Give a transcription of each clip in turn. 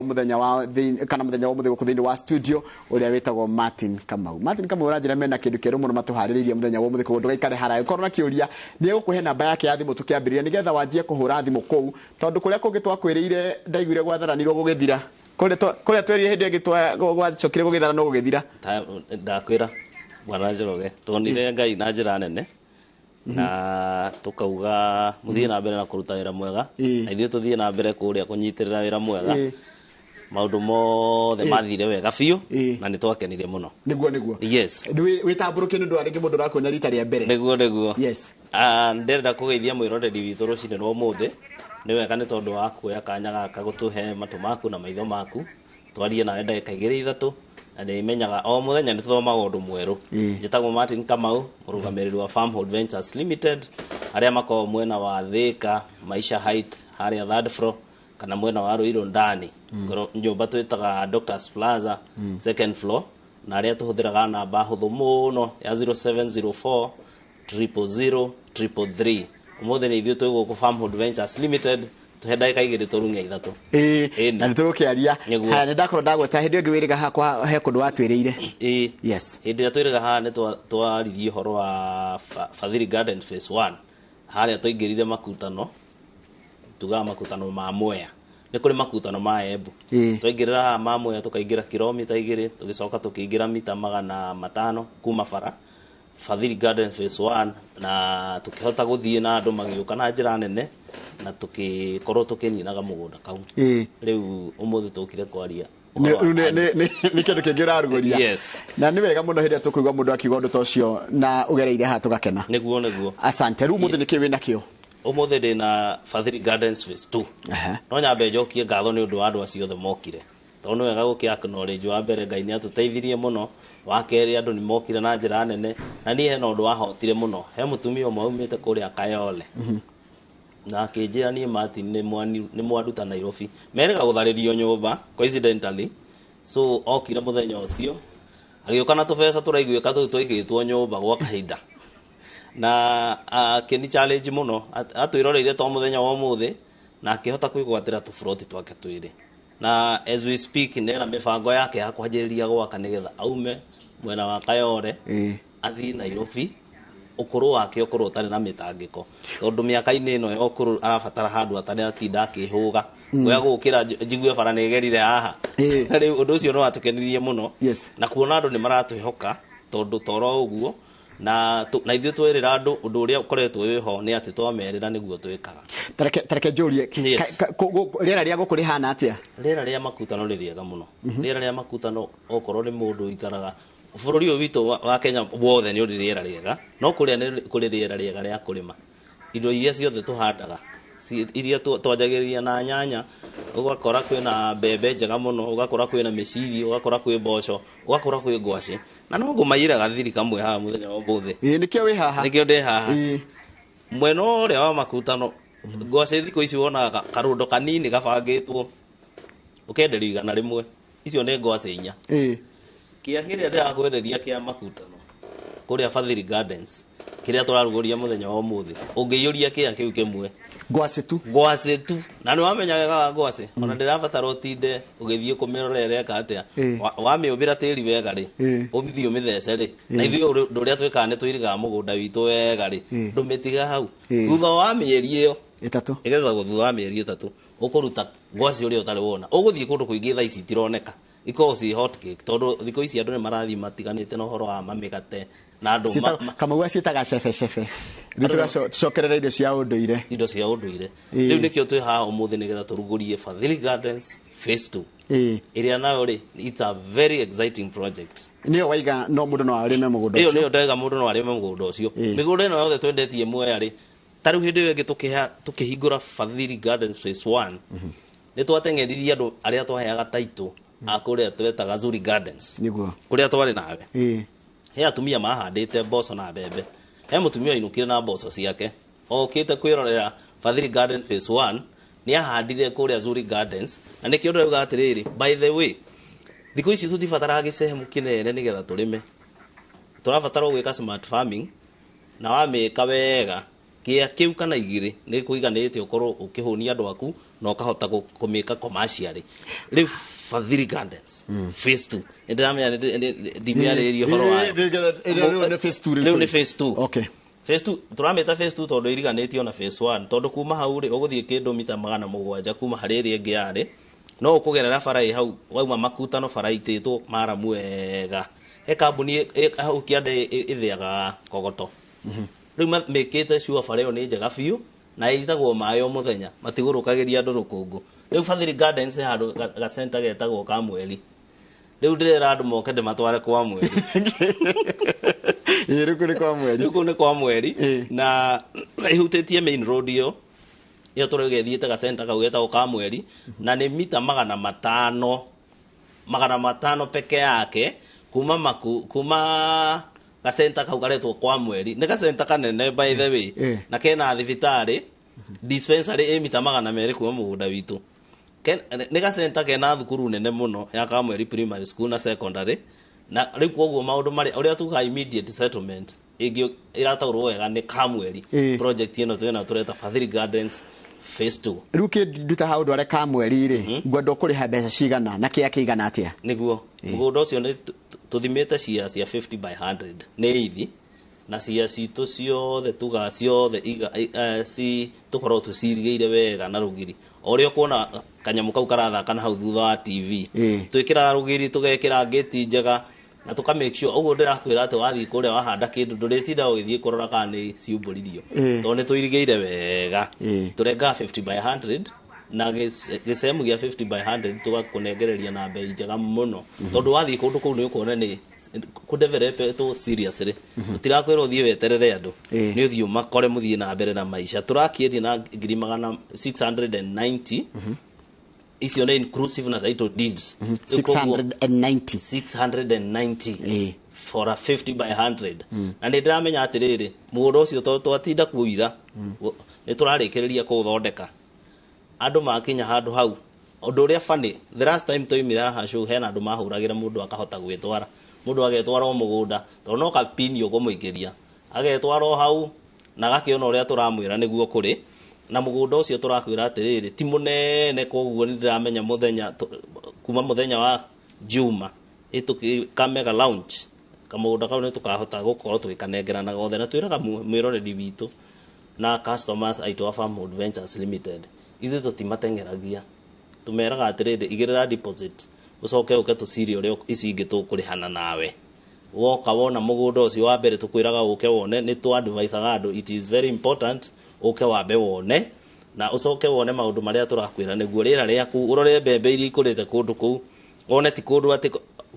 Muthenya wa kana muthenya wa muthenya gũkũ thĩinĩ wa studio ũrĩa wĩtagwo Martin Kamau. Martin Kamau ũranjĩra mena kĩndũ kĩerũ mũno matũharĩrĩirie mũthenya wa mũthĩ, koguo ndũgaikare haraya. Ũkorwo na kĩũria, nĩ egũkũhe namba yake ya thimũ tũkĩambĩrĩria nĩgetha wanjie kũhũra thimũ kũu, tondũ kũrĩa kũngĩ twakwĩrĩire ndaiguire gwatharanirwo gũgĩthira. Kũrĩa twerire hĩndĩ ĩngĩ gwacokire gũgĩtharanwo gũgĩthira. Ndakwĩra, Bwana Njoroge, tuonire Ngai na njĩra nene na tukauga muthiĩ na mbere na kũruta wĩra mwega, na ithuĩ tũthiĩ na mbere kũrĩa kũnyitĩrĩra wĩra mwega. Maũndũ mothe mathire wega biũ na nĩ twakenire mũno. Nĩguo. Yes. Wĩtambũrũkie nĩ ũndũ wa rĩngĩ mũndũ ũrakuona rita rĩa mbere. Nĩguo. Yes. Ah, ndĩrenda kũgeithia mwĩroreri witũ rũcinĩ rwa ũmũthĩ. Nĩ wega nĩ tondũ wa kuoya kanya gaka gũtũhe matũ maku na maitho maku twarie nawe ndagĩka 2 3, na nĩ menyaga o mũthenya nĩ tũthomaga ũndũ mwerũ. Njĩtagwo Martin Kamau, mũrũgamĩrĩri wa Farmhold Ventures Limited, arĩa makoragwo mwena wa Thika, Maisha Height harĩa third floor, kana mwena wa Ruiru ndani, nyũmba twĩtaga Doctors Plaza, second floor, na arĩa tũhũthĩraga namba hũthũ mũno ya 0704 000 333. Ũmũthĩ nĩ ithuĩ twĩ gũkũ Farmhold Ventures Limited, tũhe ndagĩka 2 tũrung'e 3. Ĩĩ, na nĩ tũgũkĩaria. Nĩguo. Haya, nĩ ndakorwo ndagweta hĩndĩ ĩyo ĩngĩ wĩrĩga hakwa he kũndũ watwĩrĩire. Ĩĩ. Yes. Hĩndĩ ĩrĩa twĩrĩga haha nĩ twaririe ũhoro wa Fadhili Garden Phase 1, harĩa twaingĩrire makutano, tugaga makutano ma Mwea, nĩ kũrĩ makutano ma Embu. Twaingĩrĩra haha ma Mwea, tũkaingĩra kilomita 2, tũgĩcoka tũkĩingĩra mita 500 kuma bara Fadhili Garden Phase 1, na tũkĩhota gũthiĩ na andũ magĩũka na njĩra nene na tũkĩkorwo tũkĩninaga mũgũnda kau. Rĩu ũmũthĩ tũkire kwaria ũhoro wa Nĩ kĩndũ kĩngĩ ũrarugũria. Yes. Na nĩ wega mũno hĩndĩ ĩrĩa tũkũigua mũndũ akiuga ũndũ ta ũcio na ũgereire haha tũgakena. Nĩguo. Asante. Rĩu ũmũthĩ nĩ kĩ wĩna kĩo? Ũmũthĩ ndĩna Fadhili Gardens Phase 2. No nyambe njokie ngatho nĩ ũndũ wa andũ acio othe mokire, tondũ nĩ wega gũkĩ acknowledge. Wa mbere, Ngai nĩ atũteithirie mũno. Wa kerĩ, andũ nĩ mokire na njĩra nene, na niĩ hena ũndũ wahotire mũno. He mũtumia ũmwe aumĩte kũrĩa Kayole na akĩnjĩra, "Niĩ Martin nĩ mwanduta Nairobi." Merĩga gũtharĩrio nyũmba coincidentally, so okire mũthenya ũcio agĩũka na tũbeca tũraiguĩka tũu twaigĩtwo nyũmba gwa kahinda, na akĩni challenge mũno. Atwĩroreire to mũthenya wa ũmũthĩ na akĩhota kwĩgwatĩra tũburoti twake twĩrĩ, na as we speak nena mĩbango yake ya kwanjĩrĩria gwaka nĩgetha aume mwena wa Kayole athiĩ Nairobi, ũkũrũ wake ũkorwo ũtarĩ na mĩtangĩko, tondũ mĩaka-inĩ ĩno ya ũkũrũ arabatara handũ atarĩ atinda akĩhũga goya gũkĩra njigue bara nĩ ĩgerire haha. Rĩu ũndũ ũcio nĩ watũkenirie mũno na kuona andũ nĩ maratwĩhoka, tondũ toro ũguo na ithuĩ twerĩra andũ ũndũ ũrĩa ũkoretwo wĩho nĩ atĩ twamerĩra nĩguo twĩkaga. Tareke njũrie. Yes. Rĩera rĩa gũkũ rĩhana atĩa? Rĩera rĩa makutano nĩ rĩega mũno. Rĩera rĩa makutano, okorwo nĩ mũndũ ũikaraga bũrũri ũyũ witũ wa Kenya wothe nĩ ũrĩ rĩera rĩega, no kũrĩa nĩ kũrĩ rĩera rĩega rĩa kũrĩma indo iria ciothe tũhandaga, iria twanjagĩrĩria na nyanya, ũgakora kwĩna mbembe njega mũno, ũgakora kwĩna mĩciri, ũgakora kwĩ mboco, ũgakora kwĩ ngwacĩ, na no ngũmaiyĩra gathiri kamwe haha mũthenya wa ũmũthĩ. Ĩĩ, nĩkĩo wĩ haha. Nĩkĩo ndĩ haha. Mwena ũrĩa wa makutano, ngwacĩ thikũ ici wonaga karũndo kanini gabangĩtwo ũkenderio 100, icio nĩ ngwacĩ 4. Kĩa kĩrĩa ndĩrakwenderia kĩa makutano kũrĩa Fadhili Gardens, kĩrĩa tũrarugũria mũthenya wa ũmũthĩ, ũngĩiyũria kĩa kĩu kĩmwe Ngwacĩ tu. Ngwacĩ tu. Na nĩ wamenya wega wa ngwacĩ, ona ndĩrabatara ũtinde ũgĩthiĩ kũmĩrora ĩreka atĩa. Wamĩũmbĩra tĩri wega rĩ, ũthiĩ ũmĩthece rĩ, na ithuĩ ũndũ ũrĩa twĩkaga nĩ tũirigaga mũgũnda witũ wega rĩ, ndũmĩtiga hau. Thutha wa mĩeri ĩyo 3, ĩgethagwo thutha wa mĩeri 3, ũkũruta ngwacĩ ũrĩa ũtarĩ wona. Ũgũthiĩ kũndũ kũingĩ thaa ici itironeka, ikoragwo ciĩ hot cake, tondũ thikũ ici andũ nĩ marathiĩ matiganĩte na ũhoro wa mamĩgate na andũ Kamau aciĩtaga cebecebe. Rĩu tũcokerere indo cia ũndũire. Indo cia ũndũire. Rĩu nĩkĩo twĩ haha ũmũthĩ, nĩgetha tũrugũrie Fadhili Gardens Phase 2, ĩrĩa nayo rĩ, it's a very exciting project. Nĩyo waiga no mũndũ no arĩme mũgũnda Ĩyo ũcio. Nĩyo ndaiga mũndũ no arĩme mũgũnda ũcio. Mĩgũnda ĩno yothe twendetie Mwea rĩ, ta rĩu hĩndĩ ĩyo ĩngĩ tũkĩhingũra Fadhili Gardens Phase 1, nĩ twateng'eririe andũ arĩa twaheaga taitũ a kũrĩa twetaga Zuri Gardens, kũrĩa twarĩ nawe. He atumia mahandĩte mboco na mbembe. He mũtumia wainũkire na mboco ciake okĩte kwĩrorera Fadhili Garden Phase 1, nĩ ahandire kũrĩa Zuri Gardens, na nĩkĩo ndĩrauga atĩrĩrĩ, by the way, thikũ ici tũtibataraga gĩcehemu kĩnene nĩgetha tũrĩme, tũrabatara gwĩka smart farming, na wamĩka wega Kĩa kĩu kana igĩrĩ nĩ kũiganĩte ũkorwo ũkĩhũnia andũ aku na ũkahota kũmĩka commercially. Rĩu Fadhili Gardens phase 2, nĩndĩramenya ndimĩarĩrĩria ũhoro wayo. Rĩu nĩ phase 2. Rĩu nĩ phase 2. Phase 2 tũramĩta phase 2 tondũ iriganĩtio na phase 1, tondũ kuma hau rĩ, ũgũthiĩ kĩndũ mita 700 kuma harĩ ĩrĩa ĩngĩ yarĩ, no ũkũgerera bara ĩ hau wauma makutano, bara itĩtwo maramu wega. He kambuni hau kĩanda ĩthĩaga kogoto. Rĩu mĩkĩte sure bara ĩyo nĩ njega biũ na ĩitagwo maĩ o mũthenya, matigũrũkagĩria andũ rũkũngũ. Rĩu Fadhili Gardens he handũ gacenta getagwo Kamweri. Rĩu ndĩrera andũ moke ndĩmatware kwa Mweri. Ĩ, rĩu kũrĩ kwa Mweri. Rĩu kũu nĩ kwa Mweri. Na ĩhutĩtie main road ĩyo ĩyo tũrauga ĩthiĩte gacenta kau getagwo Kamweri, na nĩ mita 500 peke yake kuma maku kuma gacenta kau karetwo kwa Mweri. Nĩ gacenta kanene, by the way. Na kena thibitarĩ, dispensary ĩ mita 200 kuma mũgũnda witũ. Nĩ gacenta kena thukuru nene mũno ya Kamweri Primary School na Secondary. Na rĩu koguo maũndũ marĩa ũrĩa tugaga immediate settlement ĩngĩ ĩrataũrwo wega nĩ Kamweri. Project ĩno twĩna tũreta Fadhili Gardens phase 2. Rĩu kĩnduta hau ndware Kamweri rĩ, ngwenda kũrĩha mbeca cigana na kĩa kĩigana atĩa? Nĩguo mũgũnda ũcio nĩ tũthimĩte cia 50 by 100 nĩ ithi, na cia citũ ciothe tugaga ciothe ci tũkorwo tũcirigĩire wega na rũgiri, o ũrĩa ũkuona kanyamũ kau karathaka na hau thutha wa TV. Twĩkĩraga rũgiri, tũgekĩra ngĩti njega na tũka make sure. Ũguo ndĩrakwĩra atĩ wathiĩ kũrĩa wahanda kĩndũ, ndũrĩtinda ũgĩthiĩ kũrora kana nĩ ciumbũririo, tondũ nĩ tũirigĩire wega. Tũrengaga 50 by 100 na gĩcemu gĩa 50 by 100 tũgakũnengereria na bei njega mũno, tondũ wathiĩ kũndũ kũu nĩ ũkuona nĩ kũdevelopetwo seriously. Tũtirakwĩra ũthiĩ weterere andũ, nĩ ũthiĩ ũmakore mũthiĩ na mbere na maica. Tũrakĩendia na ngiri magana 690. Icio nĩ inclusive na title deeds. Rĩu koguo 690? 690 for a 50 by 100. Na nĩ ndĩramenya atĩrĩrĩ, mũgũnda ũcio tondũ twatinda kuira nĩ tũrarĩkĩrĩria kũũthondeka, andũ makinya handũ hau. Ũndũ ũrĩa funny, the last time twaimire haha show, hena andũ mahũragĩra mũndũ akahota gwĩtwara, mũndũ agetwara o mũgũnda, tondũ no kapini ũkũmũingĩria, agetwara o hau na agakĩona ũrĩa tũramwĩra nĩguo kũrĩ. Na mũgũnda ũcio tũrakwĩra atĩrĩrĩ, ti mũnene, koguo nĩ ndĩramenya mũthenya kuma mũthenya wa Juma ĩtũkamega launch kamũgũnda kau, nĩ tũkahota gũkorwo tũgĩkanengerana gothe. Na twĩraga mwĩroreri witũ na customers aitũ a Farmhold Ventures Limited, ithuĩ tũtimateng'eragia. Tũmeraga atĩrĩrĩ, igĩrĩra deposit, ũcoke ũke tũcire ũrĩa ici ingĩ tũkũrĩhana nawe. Woka wona mũgũnda ũcio wa mbere, tũkwĩraga ũke wone. Nĩ tũ advisaga andũ, it is very important ũke wambe wone na ũcoke wone maũndũ marĩa tũrakwĩra nĩguo rĩera rĩaku, ũrore mbembe iria ikũrĩte kũndũ kũu, wone ti kũndũ atĩ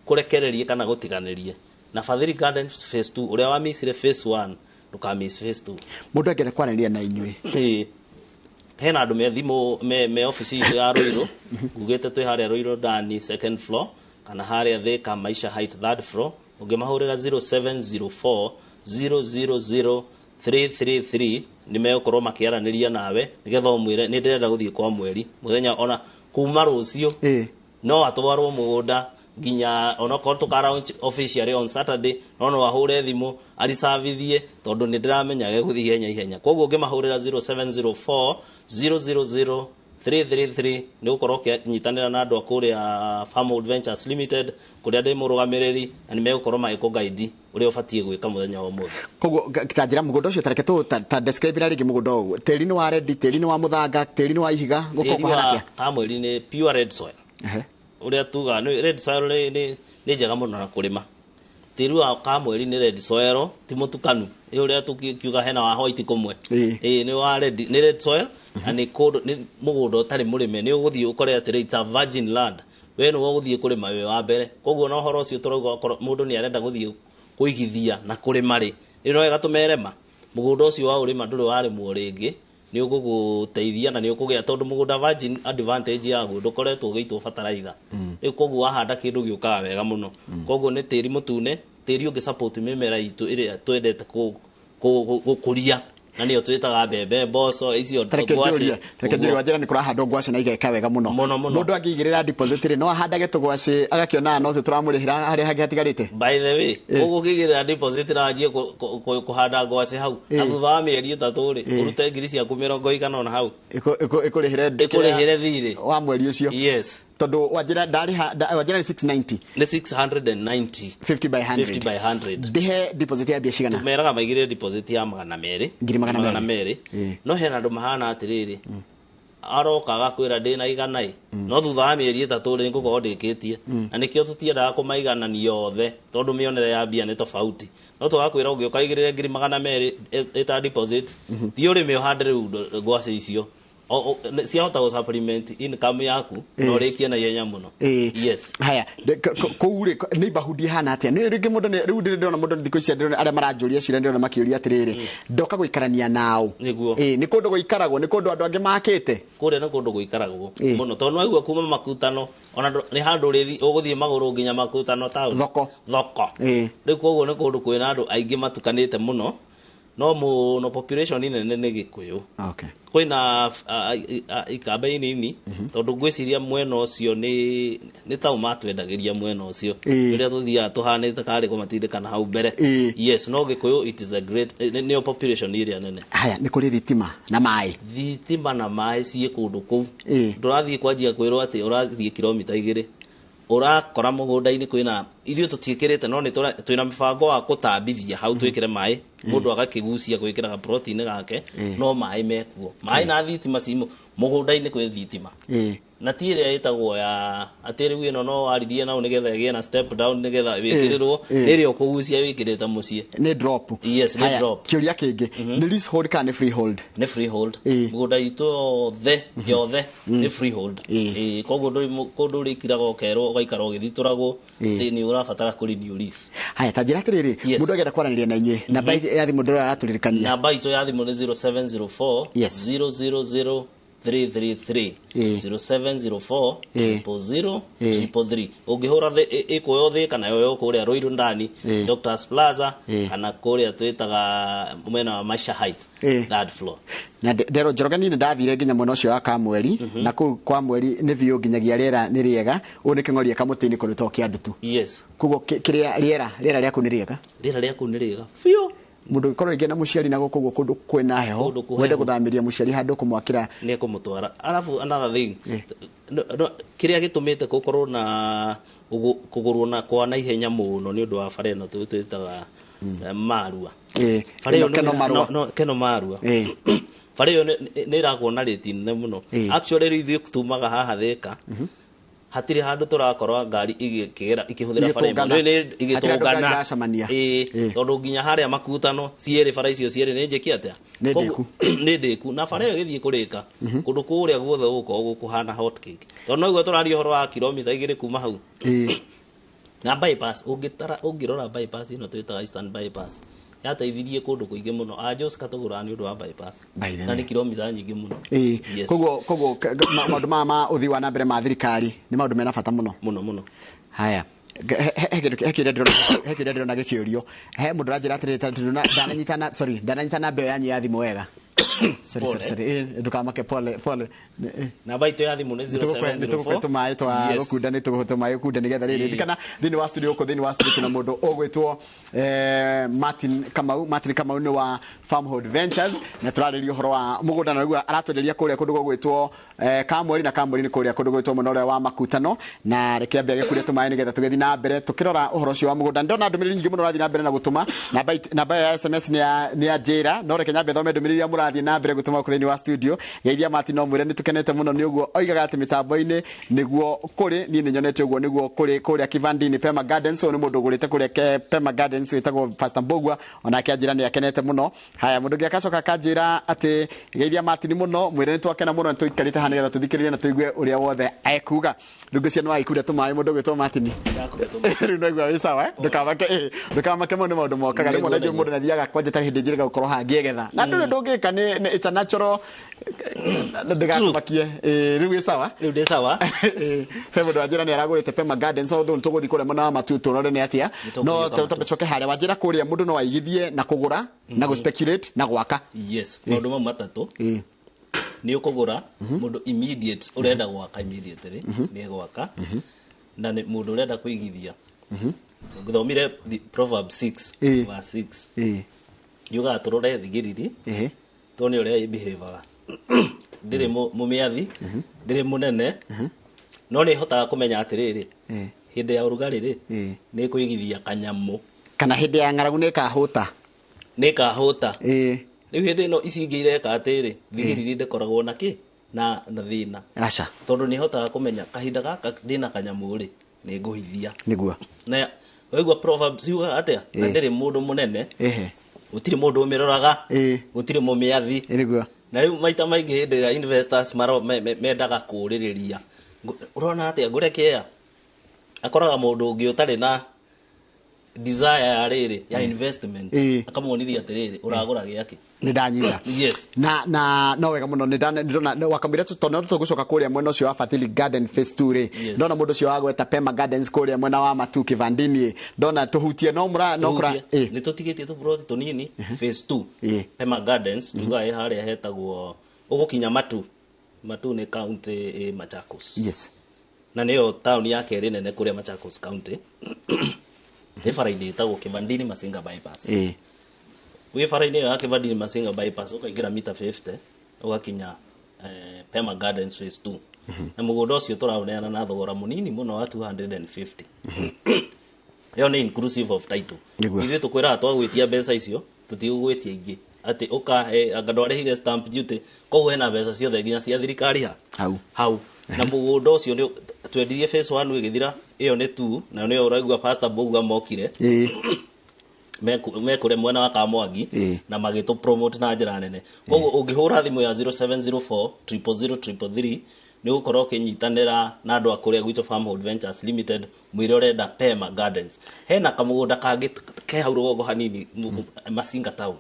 kũrekererie kana gũtiganĩrie. Na Fadhili Gardens phase 2, ũrĩa wamissire phase 1 ndũkamiss phase 2. Mũndũ angĩenda kwaranĩria na inyuĩ? Ĩĩ. Hena andũ me thimũ me ofici itũ ya Ruiru. Ngugĩte twĩ harĩa Ruiru ndani second floor, kana harĩa Thika Maisha Height third floor. Ũngĩmahũrĩra 0704 000 333, nĩ megũkorwo makĩaranĩria nawe nĩgetha ũmwĩre nĩ ndĩrenda gũthiĩ kwa Mweri mũthenya ona kuma rũciũ. No atwarwo mũgũnda nginya onokorwo tũka launch officially on Saturday, no no ahũre thimũ aricabithie, tondũ nĩ ndĩramenya gegũthiĩ ihenya ihenya. Koguo ũngĩmahũrĩra 0704 000 333, nĩ gũkorwo ũkĩnyitanĩra na andũ a kũrĩa Farmhold Ventures Limited, kũrĩa ndĩ mũrũgamĩrĩri, na nĩ megũkorwo magĩkũ-guide ũrĩa ũbatiĩ gwĩka mũthenya wa ũmũthĩ. Koguo ta njĩra mũgũnda ũcio, tareke tũ ta describe rĩngĩ mũgũnda ũyũ. Tĩri nĩ wa red, tĩri nĩ wa mũthanga, tĩri nĩ wa ihiga, gũkorwo Tĩri kũhana wa atĩa? Kamweri nĩ pure red soil. Ũrĩa tugaga nĩ red soil, nĩ njega mũno na kũrĩma. Tĩri wa Kamweri nĩ red soil, ti mũtukanu. Ĩ ũrĩa tũkiuga hena wa white kũmwe. Ĩĩ, nĩ wa red, nĩ red soil, na nĩ kũndũ nĩ mũgũnda ũtarĩ mũrĩme. Nĩ ũgũthiĩ ũkore atĩrĩ, it's a virgin land. We nĩwe ũgũthiĩ kũrĩma wĩ wa mbere. Koguo na ũhoro ũcio tũrauga, okorwo mũndũ nĩ arenda gũthiĩ kũigithia na kũrĩma rĩ, ĩ no wega tũmerema mũgũnda ũcio wa ũrĩma ndũrĩ warĩmwo rĩngĩ, nĩ ũgũgũteithia na nĩ ũkũgĩa, tondũ mũgũnda virgin, advantage yaguo ndũkoretwo ũgĩitwo bataraitha. Rĩu koguo wahanda kĩndũ gĩũkaga wega mũno. Koguo nĩ tĩri mũtune, tĩri ũngĩ support mĩmera itũ ĩrĩa twendete gũkũria. Na nĩyo twĩtaga mbembe, mboco icio. Reke njũrie, reke njũrie, wanjĩra nĩ kũrahandwo ngwacĩ na igeka wega mũno. Mũno, mũno. Mũndũ angĩigĩrĩra deposit rĩ, no ahandage tũgwacĩ agakĩonaga no tũ tũramũrĩhĩra harĩa hangĩ hatigarĩte? By the way, ũgũkĩigĩrĩra deposit na wanjie kũhanda ngwacĩ hau, na thutha wa mĩeri 3 rĩ, ũrute ngiri ciaku mĩrongo ĩigana ũna hau. Ĩkũrĩhĩre Ĩkũrĩhĩre thirĩ. wa mweri ũcio. Yes. Tondũ wanjĩra ndarĩha, wanjĩra nĩ 690. Nĩ 690. 50 by 100. 50 by 100. Ndĩhe deposit ya mbia cigana? Meraga maigĩrĩre deposit ya 200. Ngiri magana 200. Merĩ. No hena andũ mahana atĩrĩrĩ, aroka agakwĩra ndĩna 100 ĩ, no thutha wa mĩeri 3 rĩ, ngũkorwo ndĩkĩtie. Na nĩkĩo tũtiendaga kũmaiganania othe, tondũ mĩonere ya mbia nĩ tofauti. No tũgakwĩra ũngĩũka ũigĩrĩre ngiri 200 ĩta deposit, thiĩ ũrĩme, ũhande rĩu ngwacĩ icio. Ciahota gũ supplement income yaku na ũrĩkie na ihenya mũno. Yes. Haya, kũu rĩ, neighborhood ihana atĩa? Nĩ rĩngĩ mũndũ rĩu ndĩrona mũndũ thikũ ici, ndĩrona arĩa maranjũria ciũria, ndĩrona makĩũria atĩrĩrĩ, ndoka gũikarania nao? Nĩguo. Ĩ, nĩ kũndũ gũikaragwo? Nĩ kũndũ andũ angĩ makĩte? Kũrĩa nĩ kũndũ gũikaragwo mũno, tondũ nĩwaigua kuma Makutano, ona nĩ handũ ũrĩthi ũgũthiĩ magũrũ nginya Makutano town. Thoko. Thoko. Rĩu koguo nĩ kũndũ kwĩna andũ aingĩ matukanĩte mũno, no mũno population nene nĩ Gĩkũyũ. Kwĩna ikamba inini, tondũ ngwĩciria mwena ũcio nĩ tau matwendagĩria mwena ũcio, rĩrĩa tũthiaga tũhanĩte karĩ kũmatindĩkana hau mbere. Yes, no Gĩkũyũ, it is a great, nĩyo population ĩrĩa nene. Haya, nĩ kũrĩ thitima na maĩ? Thitima na maĩ ciĩ kũndũ kũu. Ndũrathiĩ kwanjia kwĩrwo atĩ ũrathiĩ kilomita 2 ũrakora mũgũnda-inĩ kwĩna. Ithuĩ tũtiĩkĩrĩte, no nĩ twĩna mũbango wa kũtambithia hau, twĩkĩre maĩ, mũndũ agakĩgucia gwĩkĩra gaploti-inĩ gake. No maĩ mekuo, maĩ na thitima ci mũgũnda-inĩ, kwĩ thitima. Na ti ĩrĩa ĩtagwo ya atĩ rĩu ĩno no waririe nao nĩgetha ĩgĩe na step down nĩgetha wĩkĩrĩrwo. Nĩ ĩrĩa ũkũgucia wĩkĩrĩte mũciĩ. Nĩ drop? Yes, nĩ Haya, drop. Kĩũria kĩngĩ, nĩ leasehold kana nĩ freehold? Nĩ freehold. Mũgũnda itũ yothe yothe nĩ freehold. Koguo ndũrĩ kũndũ ũrĩkiraga ũkerwo ũgaikara ũgĩthitũragwo atĩ nĩ ũrabatara kũ renew lease. Haya, ta njĩra atĩrĩrĩ, mũndũ angĩenda kwaranĩria na inyuĩ, namba ya thimũ ndĩrora aratũririkania. Namba itũ ya thimũ nĩ 0704 000 333. 0704 000 333. Ũngĩhũra ĩkuoyo Thĩka, nayo yo kũrĩa Ruiru ndani, Doctors Plaza, kana kũrĩa twĩtaga mwena wa Maisha Height, third floor. Na ndero Njoroge, niĩ nĩ ndathire nginya mwena ũcio wa Kamweri, na kũu kwa Mweri nĩ biũ nginyagia rĩera nĩ rĩega. Ũũ nĩ kĩng'oria kamũtĩ-inĩ kũndũ to kĩandutu. Koguo kĩrĩa rĩera rĩaku nĩ rĩega? Rĩera rĩaku nĩ rĩega biũ. Mũndũ ũngĩkorwo rĩngĩ na mũciari na gũkũ ũguo kũndũ kwĩna heho, Kũndũ kũhehu. wende gũthamĩria mũciari handũ kũmwakĩra? Nĩ ekũmũtwara. Arabu another thing, no, kĩrĩa gĩtũmĩte gũkorwo na kũgũrwo na kwa naihenya mũno nĩ ũndũ wa bara ĩno twĩtaga Marua. Bara ĩyo Ĩno Keno Marua. No, Keno Marua. Bara ĩyo nĩ ĩrakwo na rĩti nene mũno. Actually, rĩu ithuĩ tumaga haha Thĩka, hatirĩ handũ tũrakora ngari igĩkĩgera ikĩhũthĩra bara ĩmwe. Igĩtũngana. Nĩ Hatirĩ handũ ngari igĩtũngana. iracemania. Tondũ nginya harĩa Makutano cierĩ, bara icio cierĩ nĩ njĩki atĩa? Nĩ Koguo- ndĩku. Nĩ ndĩku, na bara ĩyo ĩgĩthiĩ kũrĩka, kũndũ kũrĩa guothe gũgũkorwo gũkũhana hot cake, tondũ noguo tũraria ũhoro wa kilomita 2 kuma hau na bypass. Ũngĩtara, ũngĩrora bypass ĩno twĩtaga Eastern Bypass, yateithirie kũndũ kũingĩ mũno. A Joska tũgũraga nĩ ũndũ wa bypass. By the Na way. nĩ kilomita nyingĩ mũno. Yes. Koguo maũndũ maya ma ũthii wa na mbere ma thirikari nĩ maũndũ mena bata mũno. Mũno mũno. Haya, he kĩũria ndĩrona gĩkĩũrio, he mũndũ ũranjĩra atĩrĩrĩ, ta ndananyita, sorry, ndananyita namba ĩyo yanyu ya thimũ wega. Sorry, sorry, Pole. sorry. Ndũkamake, pole pole. Namba itũ ya thimũ nĩ Nĩ tũgũkwe 0704 tũmaĩ twa gũkunda, nĩ tũgũkwe tũmaĩ gũkunda nĩgetha rĩrĩ. Ririkana thĩinĩ wa studio gũkũ, thĩinĩ wa studio tuna mũndũ ũgwĩtwo Martin Kamau. Martin Kamau nĩ wa Farmhold Ventures, na tũrarĩria ũhoro wa mũgũnda, na rĩu aratwenderia kũrĩa kũndũ gũgwĩtwo Kamweri, na Kamweri nĩ kũrĩa kũndũ gwĩtwo mwena ũrĩa wa Makutano. Na reke ambe agĩkuria tũmaĩ nĩgetha tũgĩthiĩ na mbere tũkĩrora ũhoro ũcio wa mũgũnda. Ndona ndũmĩrĩri nyingĩ mũno ũrathiĩ na mbere na gũtũma. Namba ĩyo ya SMS nĩ ya njĩra, no reke nyambe thome ndũmĩrĩri iria mũrathiĩ na mbere gũtũma gũkũ thĩinĩ wa studio. Geithia Martin, no mwĩre nĩ tũkenete mũno nĩ ũguo oigaga atĩ mĩtambo-inĩ nĩguo kũrĩ. Niĩ nĩ nyonete ũguo nĩguo kũrĩ kũrĩa Kivandini Pema Gardens. Ũyũ nĩ mũndũ ũgũrĩte kũrĩa Pema Gardens wĩtagwo Pastor Mbugua, onake anjĩra nĩ akenete mũno. Haya, mũndũ ũngĩ agacoka akanjĩra atĩ geithia Martin mũno, mwĩre nĩ twakena mũno, nĩ tũikarĩte haha nĩgetha tũthikĩrĩrie na tũigue ũrĩa wothe ekuga. Rĩu ngwĩciria nĩ wagĩkuria tũmaĩ, mũndũ ũgwĩtwo Martin. Rĩu no igua wĩ sawa, eh? Ndũkamake, ndũkamake mũno, nĩ maũndũ mokaga rĩmwe na ithuĩ. Mũndũ nĩ athiaga kwanja tarĩ hĩndĩ njĩrĩga gũkorwo hangĩegetha na ndũrĩ ndũngĩka Nĩ it's a natural, ndĩgakũmakie. Rĩu wĩ sawa? Rĩu ndĩ sawa. He mũndũ wanjĩra nĩ aragũrĩte Pema Gardens, although nĩtũgũthiĩ kũrĩa mwena wa Matu tũrore nĩ atĩa. Nĩtũgũthiĩ No kwa Matu. tũcoke harĩa wanjĩra kũrĩa mũndũ no aigithie na kũgũra na gũ speculate na gwaka. Yes, maũndũ mau matatũ. Nĩ ũkũgũra mũndũ immediate, ũrenda gwaka immediately nĩ egwaka, na nĩ mũndũ ũrenda kũigithia. Ngũthomire the Proverbs 6 verse 6, yugaga tũrore thigiriri, tuone ũrĩa ĩbehavaga. Ndĩrĩ mũmĩathi, ndĩrĩ mũnene, no nĩ ĩhotaga kũmenya atĩrĩrĩ, hĩndĩ ya ũrugarĩ rĩ, nĩ ĩkũigithia kanyamũ, kana hĩndĩ ya ng'aragu nĩ ĩkahũta. Nĩ ĩkahũta. Rĩu hĩndĩ ĩno ici ingĩ ireka atĩrĩ, thigiriri ndĩkoragwo na kĩ na thĩna, Aca. tondũ nĩ ĩhotaga kũmenya kahinda gaka ndĩna kanyamũ rĩ, nĩ ngũhithia. Na waigua Proverbs yugaga atĩa? Na ndĩrĩ mũndũ mũnene, gũtirĩ mũndũ ũmĩroraga, gũtirĩ mũmĩathi. Na rĩu maita maingĩ hĩndĩ ĩrĩa investors maro mendaga kũũrĩrĩria, ũrona atĩa ngũre kĩea, akoraga mũndũ ũngĩ ũtarĩ na desire ya rĩrĩ ya investment, akamuonithia atĩrĩrĩ, ũragũra gĩakĩ. Nĩ ndanyita. Na no wega mũno, nĩ ndona wakamwĩra tondũ no tũgũcoka kũrĩa mwena ũcio wa Fadhili Garden phase 2 rĩ. Ndona mũndũ ũcio wagweta Pema Gardens kũrĩa mwena wa Matu Kivandini, ndona tũhutie no mũra no kũra. Tũhutie. Nĩ tũtigĩtie tũburoti tũnini phase 2. Pema Gardens tugaga ĩ harĩa hetagwo ũgũkinya Matu. Matu nĩ county ĩ Machakos, na nĩyo taũni ya kerĩ nene kũrĩa Machakos County. Ĩ bara-inĩ ĩtagwo Kivandini Masinga Bypass. Wĩ bara-inĩ ĩyo ya Kivandini Masinga Bypass, ũkaingĩra mita 50 ũgakinya Pema Gardens phase 2, na mũgũnda ũcio tũraũneana na thogora mũnini mũno wa 250. Ĩyo nĩ inclusive of title. Ithuĩ tũkwĩraga twagwĩtia mbeca icio, tũtigũgwĩtia ingĩ atĩ ũkahe anga ndwarĩhire stamp duty, koguo hena mbeca ciothe nginya cia thirikari ha Hau. Hau. Na mũgũnda ũcio nĩ twendirie phase 1 ĩgĩthira, ĩyo nĩ 2, na nĩyo ũraigua Pastor Mbugua mokire mekũrĩa mwena wa Kamwangi na magĩtũ promote na njĩra nene. Koguo ũngĩhũra thimũ ya 0704 000 333 nĩ ũgũkorwo ũkĩnyitanĩra na andũ a kũrĩa gwitũ Farmhold Ventures Limited. Mwĩre ũrenda Pema Gardens. Hena kamũgũnda kangĩ ke hau rũgongo hanini, Masinga town,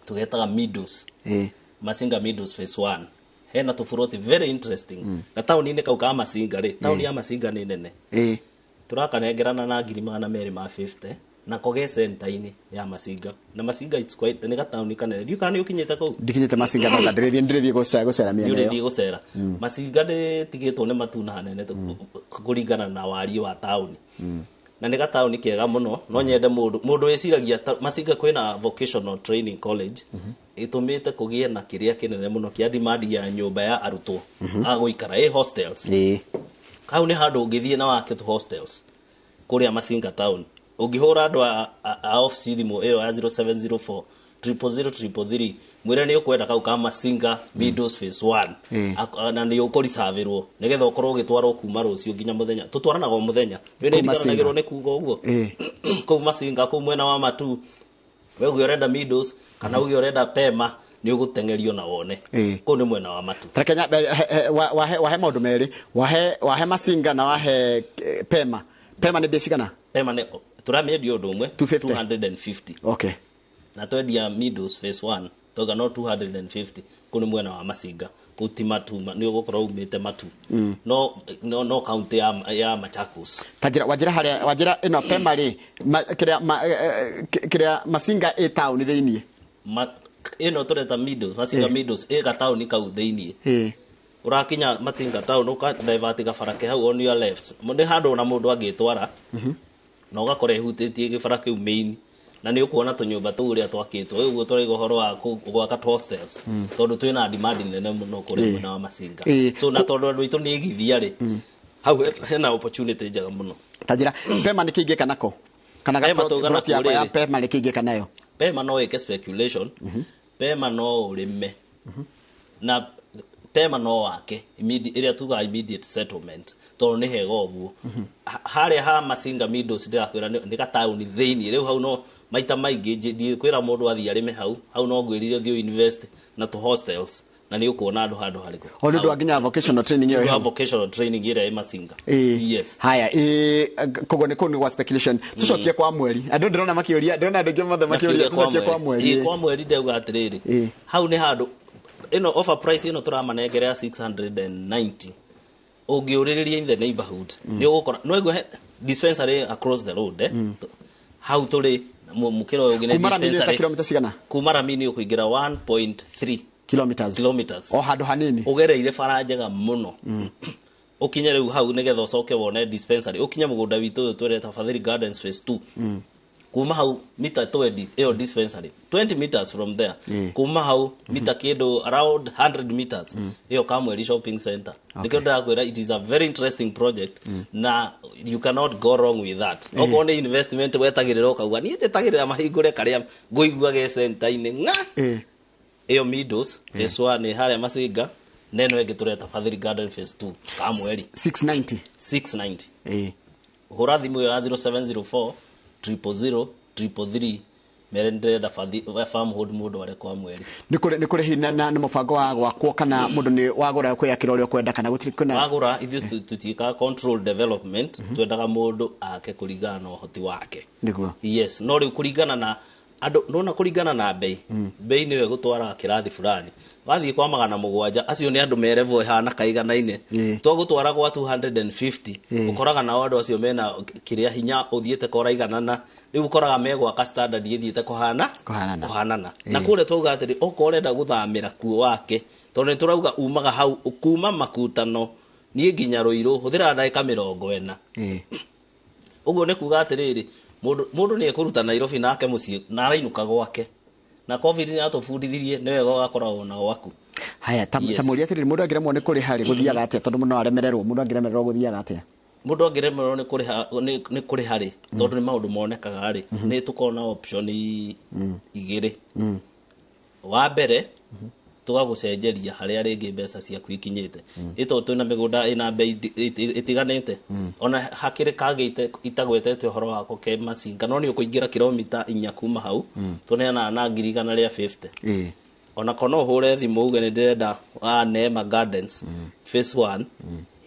tũgetaga Meadows. Masinga Meadows phase 1, hena tũburoti very interesting gataũni-inĩ kau ka Masinga rĩ. Taũni ya Masinga nĩ nene. Tũrakanengerana na 250,000, nako ge center-inĩ ya Masinga, na Masinga it's quite, nĩ gataũni kanene. Ndiũ kana nĩ ũkinyĩte kũu. Ndikinyĩte Masinga, no ndĩrĩthiĩ gũcera nĩ mĩena ũrĩthiĩ ĩyo. Gũcera Masinga ndĩtigĩtwo nĩ matuna hanene kũringana na wariĩ wa taũni, na nĩ gataũni kega mũno. No nyende mũndũ wĩciragia Masinga kwĩna vocational training college ĩtũmĩte kũgĩe na kĩrĩa kĩnene mũno kĩa demand ya nyũmba ya arutwo a gũikara ĩ hostels. Kau nĩ handũ ũngĩthiĩ na wake tu hostels kũrĩa Masinga town. Ũngĩhũra andũ a office thimũ ĩyo ya 0704 000 333, mwĩre nĩ ũkwenda kau ka Masinga Meadows phase 1, na nĩ ũkũricavirwo nĩgetha ũkorwo ũgĩtwarwo kuma rũciũ nginya mũthenya. Tũtwaranaga o mũthenya. Nĩ Kũu Masinga. ndiganagĩrwo nĩ kuga ũguo. Kũu Masinga, kũu mwena wa Matu, we uge ũrenda Meadows kana uge ũrenda Pema, nĩ ũgũteng'erio na wone. Kũu nĩ mwena wa Matu. Tarekenya wahe maũndũ merĩ, wahe Masinga na wahe Pema. Pema nĩ mbia cigana? Pema nĩ tũramĩendia ũndũ ũmwe, 250. 250. Na twendia Meadows phase 1 toga no 250. Kũu nĩ mwena wa Masinga, kũu ti Matu, nĩ ũgũkorwo umĩte Matu, no county ya Machakos. Ta njĩra wanjĩra harĩa wanjĩra ĩno Pema rĩ, kĩrĩa Masinga ĩ taũni thĩiniĩ? Ĩno tũreta Meadows, Masinga Meadows ĩ gataũni kau thĩiniĩ. Ũrakinya Masinga town, ũka divert gabara ke hau on your left, nĩ handũ ona mũndũ angĩtwara na ũgakora ĩhutĩtie gĩbara kĩu main, na nĩ ũkuona tũnyũmba tũu ũrĩa twakĩtwo. Rĩu ũguo tũraiga ũhoro wa gwaka hostels tondũ twĩna demand nene mũno kũrĩa mwena wa Masinga. So na tondũ andũ aitũ nĩ igithia rĩ, hau hena opportunity njega mũno. Ta njĩra Pema nĩ kĩingĩka nako kana Pema tuga plot nako yakwa ya rĩrĩ. Pema nĩ kĩingĩka nayo? Pema no ĩke speculation, Pema no ũrĩme, na Pema no wake ĩrĩa tugaga immediate settlement, tondũ nĩ hega ũguo. Harĩa ha Masinga Meadows ndĩrakwĩra nĩ gataũni thĩiniĩ. Rĩu hau no maita maingĩ ndikwĩra mũndũ athiĩ arĩme hau. Hau no ngwĩrire ũthiĩ invest na tũ hostels. Na nĩ ũkuona andũ handũ harĩkũ. O nĩ ũndũ wa nginya vocational training ĩyo wa ĩho. Vocational training ĩrĩa ĩ Masinga. Yes. Haya, koguo nĩ kũu nĩ gwa speculation. Tũcokie kwa mweri. Andũ ndĩrona makĩũria, ndĩrona andũ aingĩ mothe makĩũria tũcokie kwa mweri. Ĩĩ, kwa mweri ndauga atĩrĩrĩ, hau nĩ handũ ĩno offer price ĩno tũramanengera ya 690, ũngĩũrĩrĩria in the neighborhood nĩ ũgũkora no ĩgwe dispensary across the road, hau tũrĩ mũkĩra ũyũ ũngĩ nĩ Kuma rami nĩ ta dispensary. kilomita cigana? Kuma rami nĩ ũkũingĩra 1.3 kilometers. Kilometers. O handũ hanini. Ũgereire bara njega mũno, ũkinye rĩu hau nĩgetha ũcoke wone dispensary, ũkinye mũgũnda witũ ũyũ twĩreta Fadhili Gardens phase 2. Kuma hau mita 20 ĩyo dispensary, 20 meters from there. Kuma hau mita kĩndũ around 100 meters ĩyo Kamweri Shopping Center. Nĩkĩo ndĩrakwĩra it is a very interesting project na you cannot go wrong with that. Okorwo nĩ investment wetagĩrĩra, ũkauga niĩ njetagĩrĩra mahingũre karĩa ngũigua ge center-inĩ ng'a, ĩyo Meadows phase 1 nĩ harĩa Masinga, na ĩno ĩngĩ tũreta Fadhili Garden phase 2 Kamweri. 690. 690. Hũra thimũ ĩyo ya 0704 000 333, mere ndĩrenda farmhold mũndũ arĩ kwa mweri. Nĩ kũrĩ hihi na mũbango wa gwakwo, kana mũndũ nĩ wagũra kwĩyakĩra ũrĩa ũkwenda, kana gũtirĩ kwĩna? Wagũra, ithuĩ tũtiĩkaga control development, twendaga mũndũ ake kũringana na ũhoti wake. Yes, no rĩu kũringana na andũ nona, kũringana na bei nĩyo ĩgũtwaraga kĩrathi fulani. Wathiĩ kwa 700, acio nĩ andũ me level ĩhana kaiganaine. Twagũtwara gwa 250, ũkoraga nao andũ acio mena kĩrĩa hinya ũthiĩte koraiganana, rĩu ũkoraga megwaka standard ĩthiĩte kũhana. Kũhanana. Kũhanana. Na kũrĩa twauga atĩrĩ, okorwo ũrenda gũthamĩra kuo wake, tondũ nĩ tũrauga umaga hau kuma Makutano niĩ nginya Rũirũ hũthĩraga ndagĩka 40. Ũguo nĩ kuga atĩrĩrĩ, mũndũ nĩ ekũruta Nairobi nake mũciĩ na arainũka gwake, na COVID nĩ yatũbundithirie nĩ wega ũgakoragwo na gwaku. Haya, ta ta mũria atĩrĩrĩ, mũndũ angĩremwo nĩ kũrĩha rĩ, gũthiaga atĩa? Tondũ mũndũ no aremererwo, mũndũ angĩremererwo gũthiaga atĩa? Mũndũ angĩremererwo nĩ kũrĩha, nĩ kũrĩha rĩ, tondũ nĩ maũndũ monekaga rĩ, nĩ tũkoragwo na option igĩrĩ. Wa mbere, tũgagũcenjeria harĩa rĩngĩ mbeca ciaku ikinyĩte, ĩ tondũ twĩna mĩgũnda ĩna bei ĩtiganĩte, ona hakĩrĩ kagĩte itagwetete ũhoro wako ke Masinga, no nĩ ũkũingĩra kilomita 4 kuma hau, tũneanaga na 150,000. Ona ko no ũhũre thimũ uge nĩ ndĩrenda wa Neema Gardens phase 1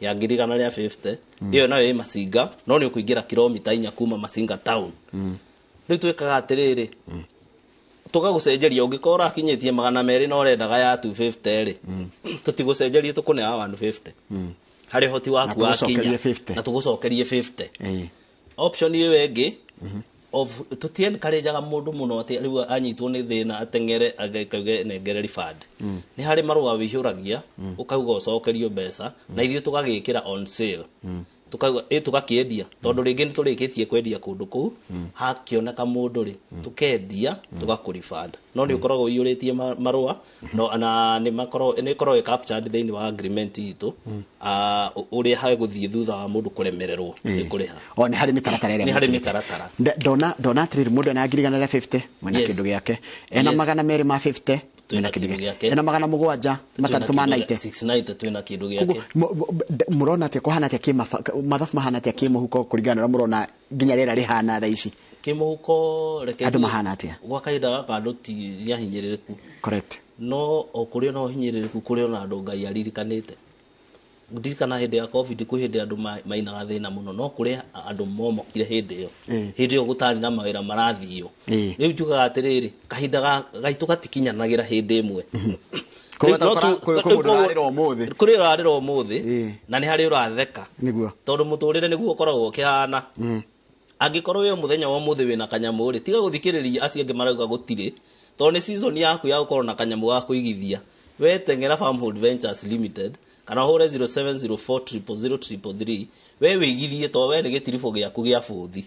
ya 150,000, ĩyo nayo ĩ Masinga, no nĩ ũkũingĩra kilomita 4 kuma Masinga town. Rĩu twĩkaga atĩrĩrĩ, tũgagũcenjeria. Ũngĩkorwo ũrakinyĩtie 200 na ũrendaga ya 250 rĩ, tũtigũcenjerie, tũkũneaga 150 harĩ ũhoti waku Na tũgũcokerie wakinya. 50. Na tũgũcokerie 50. Option ĩyo ĩngĩ of tũtiencourageaga mũndũ mũno atĩ rĩu anyitwo nĩ thĩna ateng'ere agĩkauge nengere refund. Nĩ harĩ marũa wĩihũragia ũkauga ũcokerio mbeca, na ithuĩ tũgagĩkĩra on sale, tukauga ĩ tũgakĩendia, tondũ rĩngĩ nĩ tũrĩkĩtie kwendia kũndũ kũu, hakĩoneka mũndũ rĩ, tũkendia tũgakũ-refund, no nĩ ũkoragwo ũiyũrĩtie marũa no, na nĩ makoragwo nĩ ĩkoragwo ĩ captured thĩinĩ wa agreement itũ, ũrĩa hagũthiĩ thutha wa mũndũ kũremererwo nĩ kũrĩha. O nĩ harĩ mĩtaratara ĩrĩa Nĩ harĩ mwĩkĩrĩte. mĩtaratara. Ndona atĩrĩrĩ, mũndũ ena 150,000 mwena kĩndũ gĩake, ena 250,000 Twĩna mwena kĩndũ kĩndũ gĩake. gĩake, ena 706 ma 90. 690 twĩna kĩndũ Koguo gĩake. Mũrona atĩa, kũhana atĩa mathabu mahana atĩa kĩmũhuko kũringana na ũrĩa mũrona nginya rĩera rĩhana thaa ici? Kĩmũhuko, reke Andũ mahana atĩa? Gwa kahinda gaka andũ ti nĩ ahinyĩrĩrĩku. No o kũrĩ ona ũhinyĩrĩrĩku, kũrĩ ona andũ Ngai aririkanĩte. Ndirikana hĩndĩ ya COVID kwĩ hĩndĩ andũ mainaga thĩna mũno, no kũrĩ andũ momokire hĩndĩ ĩyo, hĩndĩ ĩyo gũtarĩ na mawĩra marathiio. Rĩu njugaga atĩrĩrĩ, kahinda gaitũ gatikinyanagĩra hĩndĩ ĩmwe. Koguo Rĩu no kwĩ mũndũ ũrarĩra ũmũthĩ. Kũrĩ ũrarĩra ũmũthĩ na nĩ harĩ ũratheka, tondũ mũtũrĩre nĩguo ũkoragwo ũkĩhana. Angĩkorwo wĩ mũthenya wa ũmũthĩ wĩna kanyamũ rĩ, tiga gũthikĩrĩria acio angĩ marauga gũtirĩ, tondũ nĩ season yaku ya gũkorwo na kanyamũ ga kũigithia. We teng'era Farmhold Ventures Limited kana ũhũre 0704000333, we wĩigithie, tondũ we nĩ gĩtiribũ gĩaku gĩa bũthi,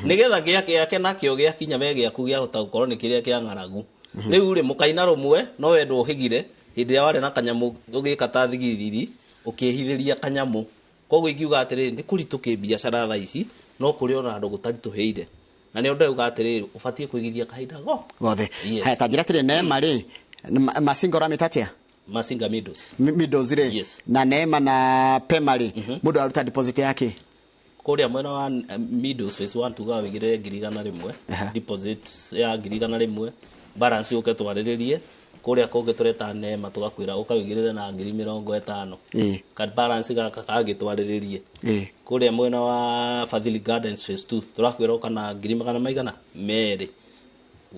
nĩgetha gĩake nakĩo gĩakinya, we gĩaku gĩahota gũkorwo nĩ kĩrĩa kĩa ng'aragu. Rĩu rĩ, mũkaina rũmwe no wendwo ũhĩgire hĩndĩ ĩrĩa warĩ na kanyamũ, ũgĩka ta thigiriri ũkĩhithĩria kanyamũ. Koguo ingiuga atĩrĩrĩ, nĩ kũritũ kĩbiacara thaa ici, no kũrĩ ona andũ gũtaritũhĩire, na nĩo ndauga atĩrĩrĩ, ũbatiĩ kũigithia kahinda go gothe. Yes. Haya, ta njĩra atĩrĩ, Neema rĩ, Masinga ũramĩta atĩa? Masinga Meadows. Meadows rĩ, Yes. na Neema na Pema rĩ, mũndũ aruta deposit yake? Kũrĩa mwena wa Meadows phase 1 tugaga wĩigĩrĩre 100,000. Deposit ya 100,000, balance ũke twarĩrĩrie. Kũrĩa kũngĩ tũreta Nema, tũgakwĩra ũka wĩigĩrĩre na 50,000. Ka balance gaka kangĩtwarĩrĩrie. Kũrĩa mwena wa Fadhili Gardens phase 2 tũrakwĩra ũka na ngiri magana maigana merĩ,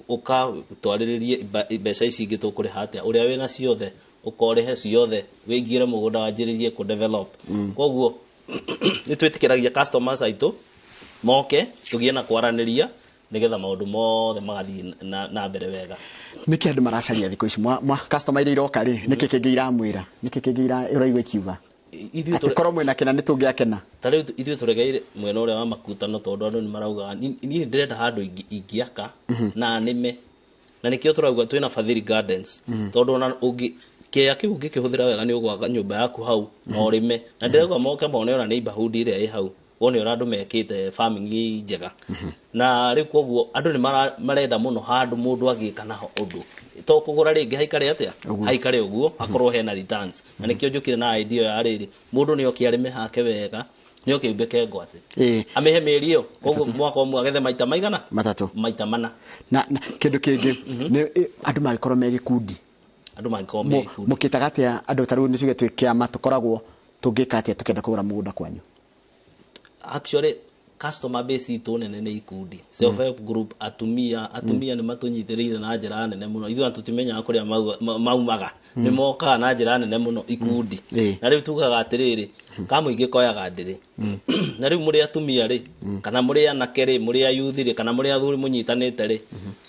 ũka twarĩrĩrie mbeca ici ingĩ tũkũrĩha atĩa. Ũrĩa wĩna ciothe, ũkorĩhe ciothe, wĩingĩre mũgũnda, wanjĩrĩrie kũ develop. Koguo nĩ twĩtĩkĩragia customers aitũ moke tũgĩe na kwaranĩria, nĩgetha maũndũ mothe magathiĩ na mbere wega. Nĩkĩ andũ maracaria thikũ ici? Mwa customer iria iroka rĩ, nĩkĩ kĩngĩ iramwĩra? Nĩkĩ kĩngĩ ũraigua ikiuga? Ithuĩ atĩ korwo mwĩna kĩna nĩ tũngĩakena. Ta rĩu ithuĩ tũregeire mwena ũrĩa wa makutano, tondũ andũ nĩ maraugaga, "Niĩ ndĩrenda handũ ingĩaka na nĩme," na nĩkĩo tũrauga twĩna Fadhili Gardens, tondũ ona ũngĩ kĩea kĩu ũngĩkĩhũthĩra wega, nĩ ũgwaka nyũmba yaku hau na ũrĩme. Na ndĩrauga moke mone ona neighborhood ĩrĩa ĩ hau, wone ũrĩa andũ mekĩte farming njega. Na rĩu koguo andũ nĩ marenda mũno handũ mũndũ agĩka naho ũndũ, to kũgũra rĩngĩ haikare atĩa. Ũguo. Haikare ũguo, hakorwo hena returns. Na nĩkĩo njũkire na idea ya rĩrĩ, mũndũ nĩ oke arĩme hake wega, nĩ oke aumbĩke ngwacĩ, amĩhe mĩeri ĩyo, koguo mwaka ũmwe agethe maita maigana? Matatũ. Maita mana. Na kĩndũ kĩngĩ nĩ andũ mangĩkorwo me gĩkundi. Andũ mangĩkorwo me gĩkundi. Mũkĩtaga atĩa andũ? Ta rĩu nĩ tuge twĩ kĩama, tũkoragwo tũngĩka atĩa tũkĩenda kũgũra mũgũnda kwanyu? Actually, customer base itũ nene nĩ ikundi, self help group, atumia. Atumia nĩ matũnyitĩrĩire na njĩra nene mũno. Ithuĩ tũtimenyaga kũrĩa maumaga, nĩ mokaga na njĩra nene mũno ikundi. Na rĩu tugaga atĩrĩrĩ, kamũingĩ koyaga ndĩrĩ. Na rĩu mũrĩ atumia rĩ, kana mũrĩ anake rĩ, mũrĩ ayuthi rĩ, kana mũrĩ athuri mũnyitanĩte rĩ,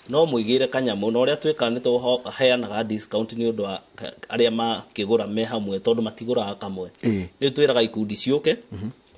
no mũigĩre kanyamũ. Na ũrĩa twĩkaga, nĩ tũheanaga discount nĩ ũndũ wa arĩa makĩgũra me hamwe, tondũ matigũraga kamwe. Rĩu twĩraga ikundi ciũke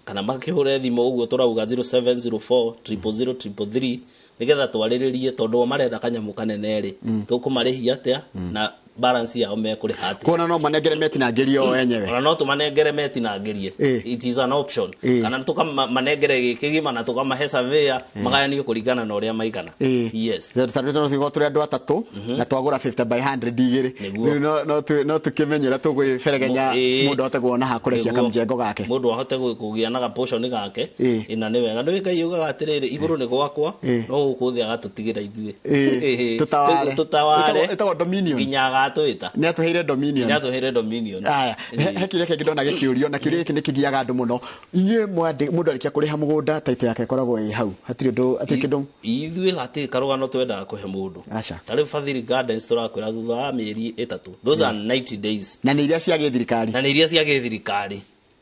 kana makĩhũre thimũ ũguo tũrauga 0704 000 333, nĩgetha twarĩrĩrie, tondũ o marenda kanyamũ kanene rĩ, tũkũmarĩhia atĩa na balance yao mekũrĩha atĩa. Kuona no manengere metinangĩrio o enyewe. Ona no tũmanengere metinangĩrie. It is an option. Kana tũkamanengere gĩkĩgima na tũkamahe surveyor, magayanio kũringana na ũrĩa maigana. Yes. Tondũ tũrĩ andũ atatũ na twagũra 50 by 100 igĩrĩ. Nĩguo. Rĩu no tũkĩmenyera tũgwĩberegenya, mũndũ ahote kuona ha kũrekia kamjengo gake. Mũndũ ahote kũgĩa na gaportion gake. Ĩna nĩ wega, nĩ Ngai yugaga atĩrĩrĩ, igũrũ nĩ gwakwa, no gũkũ thĩ agatũtigĩra ithuĩ. Tũtaware. Tũtaware. Ĩtagwo dominion. Nginya agatwĩta. Nĩ atũheire dominion. Nĩ atũheire dominion. Aya, he kĩũria kĩngĩ ndona gĩkĩũrio, na kĩũria gĩkĩ nĩ kĩgiaga andũ mũno. Inyuĩ mũndũ arĩkia kũrĩha mũgũnda, title yake ĩkoragwo ĩ hau, hatirĩ ũndũ, hatirĩ kĩndũ? Ithuĩ hatirĩ karũgano twendaga kũhe mũndũ. Aca. Ta rĩu Fadhili Gardens tũrakwĩra thutha wa mĩeri 3, those are 90 days. Na nĩ iria cia gĩthirikari. Na nĩ iria cia gĩthirikari,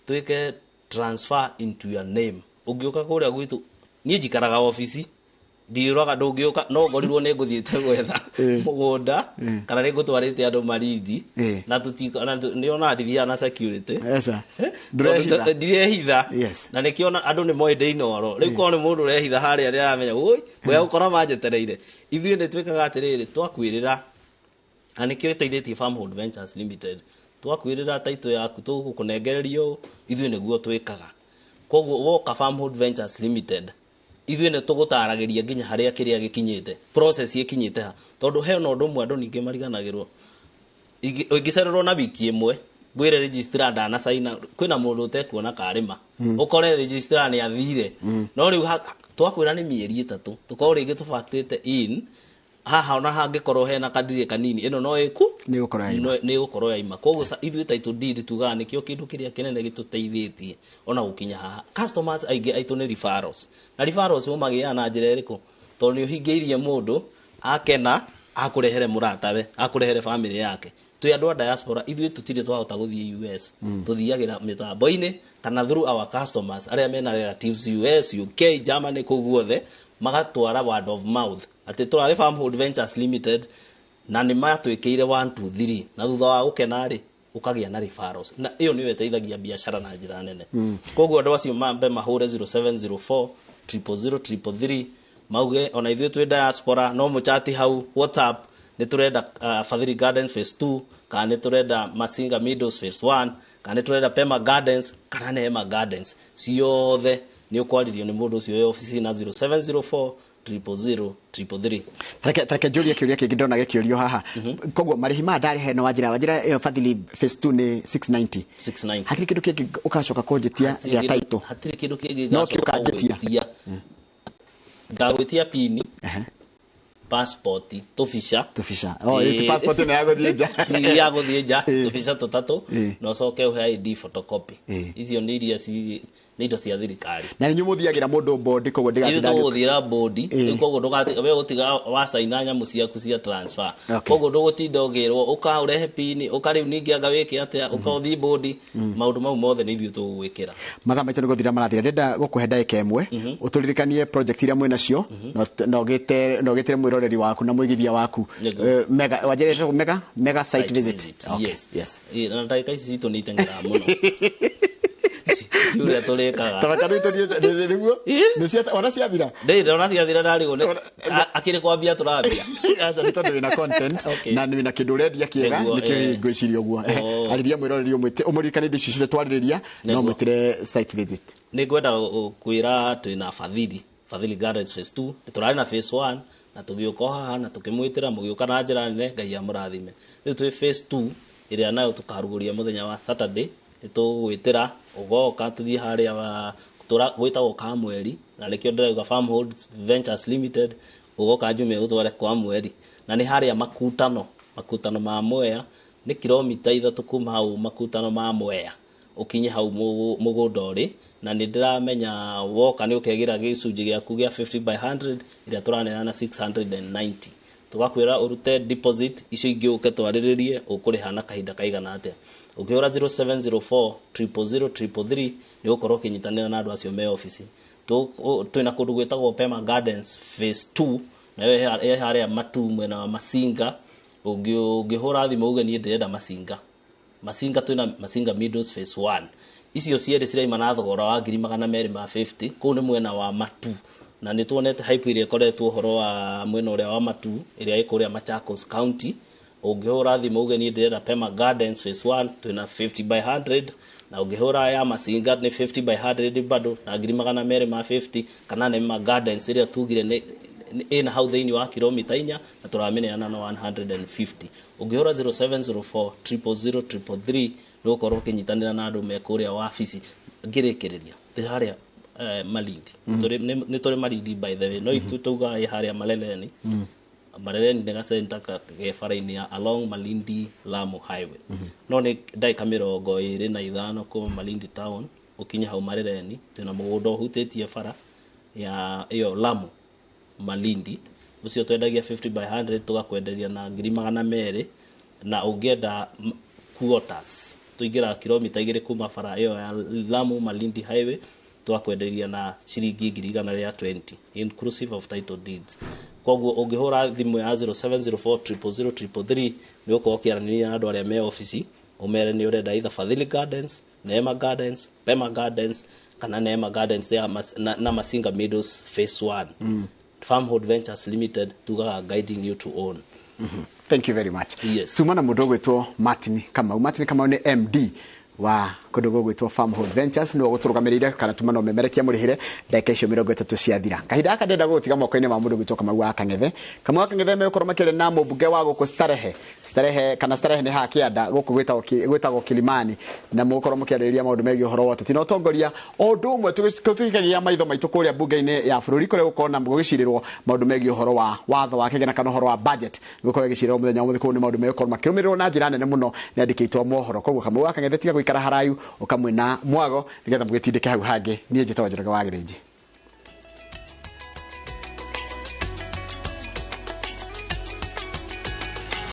twĩke transfer into your name. Ũngĩũka kũrĩa gwitũ, niĩ njikaraga obici, ndiũraga. Ndũngĩũka no ngorirwo nĩ ngũthiĩte gwetha mũgũnda kana nĩ ngũtwarĩte andũ Marindi. Na nĩ ona ndithiaga na security. Aca. Tondũ Ndũrehitha. Ndirehitha. Na nĩkĩo andũ nĩ moĩ ndĩ Inooro. Rĩu korwo nĩ mũndũ ũrehitha harĩa, nĩ aramenya oi kũrĩa gũkora manjetereire. Ithuĩ nĩ twĩkaga atĩrĩrĩ, twakwĩrĩra, na nĩkĩo ĩteithĩtie Farmhold Ventures Limited, twakwĩrĩra title yaku tũgũkũnengereria ũũ, ithuĩ nĩguo twĩkaga. Koguo woka Farmhold Ventures Limited, ithuĩ nĩ tũgũtaragĩria nginya harĩa kĩrĩa gĩkinyĩte, process ĩkinyĩte ha, tondũ he ona ũndũ ũmwe andũ ningĩ mariganagĩrwo. Ũngĩcererwo na wiki ĩmwe, ngwĩre registrar ndanacaina, kwĩna mũndũ ũtekuona karĩma, ũkore registrar nĩ athire. No rĩu twakwĩra nĩ mĩeri 3, tũkorwo rĩngĩ tũbactĩte in haha, ona hangĩkorwo hena kadirĩ kanini, ĩno no ĩku Nĩ ĩgũkorwo yaima. Nĩ ĩgũkorwo yaima. Koguo ithuĩ title deed tugaga nĩkĩo kĩndũ kĩrĩa kĩnene gĩtũteithĩtie ona gũkinya haha. Customers aingĩ aitũ nĩ referrals, na referrals ũmagĩaga na njĩra ĩrĩkũ? Tondũ nĩ ũhingĩirie mũndũ, akena, akũrehere mũratawe, akũrehere family yake. Twĩ andũ a diaspora, ithuĩ tũtirĩ twahota gũthiĩ US, tũthiagĩra mĩtambo-inĩ kana through our customers arĩa mena relatives US, UK, Germany, kũu guothe, magatwara word of mouth atĩ tũrarĩ Farmhold Ventures Limited na nĩ matwĩkĩire 1 2 3, na thutha wa gũkena rĩ, ũkagĩa na referrals, na ĩyo nĩyo ĩteithagia biacara na njĩra nene. Koguo andũ acio mambe mahũre 0704 000 333, mauge ona ithuĩ twĩ diaspora, no mũchati hau WhatsApp, nĩ tũrenda Fadhili Garden phase 2, kana nĩ tũrenda Masinga Meadows phase 1, kana nĩ tũrenda Pema Gardens, kana Neema Gardens, ciothe nĩ ũkwarĩrio nĩ mũndũ ũcio wĩ obici na 0704 000 333. Tareke njũrie kĩũria kĩngĩ ndona gĩkĩũrio haha. Koguo marĩhi maya ndarĩhe na wanjĩra ĩyo Fadhili phase 2 nĩ 690? 690. Hatirĩ kĩndũ kĩngĩ ũgacoka kũnjĩtia gĩa title? Hatirĩ kĩndũ kĩngĩ No ngacoka kĩũkanjĩtia. gũgwĩtia. Ngagwĩtia pini. Passport, tũbica. Tũbica. Oh, ĩ ti passport ĩno ya gũthiĩ nja. Ti ya gũthiĩ nja. Ĩ. Tũbica tũtatũ. Ĩ. Na ũcoke ũhe ID photocopy. Ĩ. Icio nĩ iria nĩ indo cia thirikari. Na nĩ inyuĩ mũthiagĩra mũndũ bondi, koguo Ithuĩ ndĩgatinda tũgũthiĩra bondi. Ĩ. Rĩu koguo ndũgati we gũtiga wacaina nyamũ ciaku cia transfer. Okay. Koguo ndũgũtinda ũkĩrwo ũka ũrehe pini, ũka rĩu ningĩ anga wĩke atĩa, ũka ũthiĩ bondi. Maũndũ mau mothe nĩ ithuĩ tũgũgwĩkĩra. Mathaa maitũ nĩ gũthira marathira. Ndĩrenda gũkũhe ndagĩka ĩmwe ũtũririkanie project iria mwĩ nacio na ũgĩtĩre mwĩroreri waku na mũigithia waku. Nĩguo. Mega wanjĩrĩte mega site visit. Okay. Yes. Yes. Ĩ, na ndagĩka ici citũ nĩ iteng'eraga mũno. Ti ũrĩa tũrĩkaga. Tabaka rĩu tũthiĩ nĩguo. Ĩ. Nĩ cia ona ciathira. Ndĩ ndona ciathira ndarigwo nĩ akĩrĩ kwambia tũrambia. Aca, nĩ tondũ wĩna content Okay. na wĩna kĩndũ ũrendia kĩega. Nĩguo, Nĩkĩo eh. ngwĩciria ũguo. Oh. Arĩria mwĩroreri, ũmwĩte, ũmũririkanie indo ici ciothe twarĩrĩria na Nĩguo. ũmwĩtĩre site visit. Nĩ ngwenda kwĩra twĩna Fadhili Gardens phase 2. Nĩ tũrarĩ na phase 1 na tũgĩũka o haha na tũkĩmwĩtĩra, mũgĩũka na njĩra nene, Ngai amũrathime. Rĩu twĩ phase 2 ĩrĩa nayo tũkarugũria mũthenya wa Saturday. Nĩ tũgũgwĩtĩra ũgoka tũthiĩ harĩa gwĩtagwo Kamweri, na nĩkĩo ndĩrauga Farmhold Ventures Limited. Ũgoka njume ũtware kwa mweri, na nĩ harĩa makutano ma Mwea, nĩ kilomita 3 kuma hau makutano ma Mwea ũkinye hau mũgũnda ũrĩ. Na nĩ ndĩramenya woka nĩ ũkegĩra gĩcunjĩ gĩaku gĩa 50 by 100 ĩrĩa tũraneana na 690. Tũgakwĩra ũrute deposit, icio ingĩ ũke twarĩrĩrie ũkũrĩha na kahinda kaigana atĩa. Ũngĩhũra 0704 000 333 nĩ ũgũkorwo ũkĩnyitanĩra na andũ acio me obici. Twĩna kũndũ gwĩtagwo Pema Gardens phase 2, nayo ĩ harĩa Matu mwena wa Masinga. Ũngĩhũra thimũ uge niĩ ndĩrenda Masinga, Masinga twĩna Masinga Meadows phase 1. Icio cierĩ ciraima na thogora wa 250,000. Kũu nĩ mwena wa Matu, na nĩ tuonete hype ĩrĩa ĩkoretwo ũhoro wa mwena ũrĩa wa Matu ĩrĩa ĩ kũrĩa Machakos County. Ũngĩhũra thimũ uge niĩ ndĩrenda Pema Gardens phase 1, twĩna 50 by 100, na ũngĩhũra ya Masinga nĩ 50 by 100 bado na 250,000, kana Nema Gardens ĩrĩa tugire nĩ ĩna hau thĩinĩ wa kilomita 4 na tũramĩneana na 150. Ũngĩhũra 0704 000 333 nĩ ũgũkorwo ũkĩnyitanĩra na andũ me kũrĩa wabici. Ngĩrĩkĩrĩria ndĩ harĩa Malindi. Nĩ tũrĩ Malindi by the way, no itu taugaga ĩ harĩa Marereni. Marereni nĩ gacenta ge bara-inĩ ya along Malindi Lamu Highway, no nĩ ndagĩka 25 kuma Malindi town ũkinye hau Marereni. Twĩna mũgũnda ũhutĩtie bara ya ĩyo Lamu Malindi, ũcio twendagia 50 by 100, tũgakwenderia na 200,000. Na ũngĩenda quarters, tũingĩraga kilomita 2 kuma bara ĩyo ya Lamu Malindi Highway, tũgakwenderia na ciringi 120,000 inclusive of title deeds. Koguo ũngĩhũra thimũ ya 0704 000 333 nĩ ũgũkorwo ũkĩaranĩria na andũ arĩa me obici, ũmere nĩ ũrenda either Fadhili Gardens, Neema Gardens, Pema Gardens kana Neema Gardens ya na Masinga Meadows phase 1. Farmhold Ventures Limited, tugaga guiding you to own. Thank you very much. Yes. Tuma na mũndũ ũgwĩtwo Martin Kamau. Martin Kamau nĩ MD wa kũndũ gũgwĩtwo Farmhold Ventures, nĩwe ũgũtũrũgamĩrĩire kana tuma no memerekia mũrĩhĩre ndagĩka icio 30 ciathira. Kahinda gaka ndĩrenda gũgũtiga moko-inĩ ma mũndũ ũgwĩtwo Kamau wa Kang'ethe. Kamau wa Kang'ethe megũkorwo makĩaria na mũmbunge wa gũkũ Starehe. Starehe kana Starehe nĩ haha kĩanda gũkũ gwĩtagwo Kilimani, na mũgũkorwo mũkĩarĩrĩria maũndũ megiĩ ũhoro wa ũteti na ũtongoria, o ũndũ ũmwe tũgĩkagia maitho maitũ kũrĩa mbunge-inĩ ya bũrũri kũrĩa gũkorwo na gũgĩcirĩrwo maũndũ megiĩ ũhoro wa watho wa kĩgĩna kana ũhoro wa budget gũkorwo ĩgĩcirĩrwo mũthenya wa ũmũthĩ. Kũu nĩ maũndũ megũkorwo makĩrũmĩrĩrwo na njĩra nene mũno nĩ andĩkĩtwo mohoro. Koguo Kamau wa Kang'ethe, tiga gũikara haraihu, ũkamwĩna mwago nĩgetha mũgĩtindĩke hau hangĩ. Niĩ njĩtagwo Njoroge wa Gĩthĩnji.